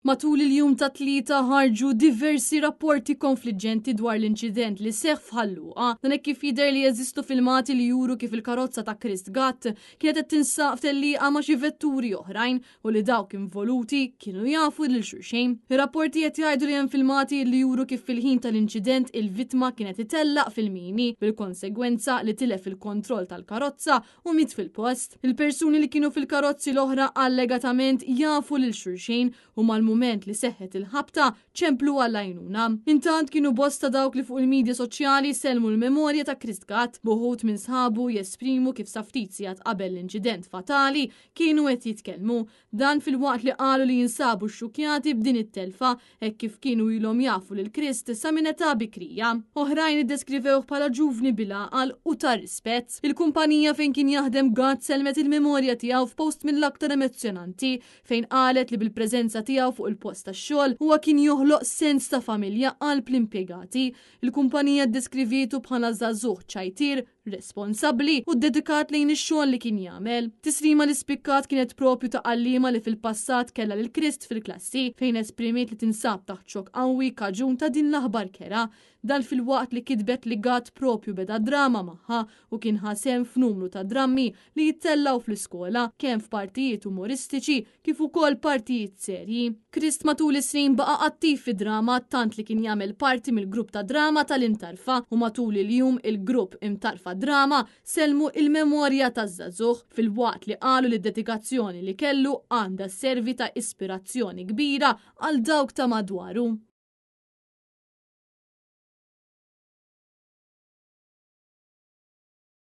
Matul il-jum tat-Tlieta ħarġu diversi rapporti konfliġġenti dwar l-inċident li seħħ f'Ħal Luqa. Dan hekk kif jidher li jeżistu filmati li juru kif il-karozza ta' Chris Gatt kienet qed tinsaq f'tellieqa ma' xi vetturi oħrajn u li dawk involuti kienu jafu lil xulxin. Ir-rapporti qed jgħidu li hemm filmati li juru kif fil-ħin tal-inċident il-vittma kienet itellaq fil-mini bil-konsegwenza li tilef il-kontroll tal-karozza u miet fil-post. Il-persuni li kienu fil-karozzi l-oħra allegatament jafu lil xulxin u mal-mument li seħħet il-ħabta ċemplu għall-għajnuna. Intant kienu bosta dawk li fuq il-midja soċjali sellmu l-memorja ta' Chris Gatt, b'uħud minn sħabu jesprimu kif sa ftit sigħat qabel l-inċident fatali kienu qed jitkellmu. Dan filwaqt li qalu li jinsabu xxukkjati b'din it-telfa hekk kif kienu ilhom jafu lil Krist sa minn età bikrija. Oħrajn iddeskrivewh bħala ġuvni bil-għaqal u ta' rispett. Il-kumpanija fejn kien jaħdem Gatt sellmet il-memorja tiegħu f'post mill-aktar emozzjonanti fejn qalet li bil-preżenza tiegħu fuq il-post tax-xogħol huwa kien joħloq sens ta' familja qalb l-impjegati. Il-kumpanija ddeskrivietu bħala żagħżugħ ċajtier, responsabbli u ddedikat lejn ix-xogħol li kien jagħmel. Tislima li spikkat kienet propju ta' għalliema li fil-passat kellha lil Krist fil-klassi, fejn esprimiet li tinsab taħt xokk qawwi kaġun ta' din l-aħbar kerha. Dan filwaqt li kitbet li Gatt propju beda drama magħha u kien ħa sehem f'numru ta' drammi li jittellgħu fl-iskola, kemm f'partijiet umoristiċi kif ukoll partijiet serji. Krist matul is-snin baqa' attiv fid-drama tant li kien jagħmel parti mill-grupp ta' drama tal-Imtarfa u matul il-jum il-grupp Imtarfa Drama sellmu il-memorja taż-żagħżugħ filwaqt li qalu li d-dedikazzjoni li kellu għandha sservi ta' ispirazzjoni kbira għal dawk ta' madwaru.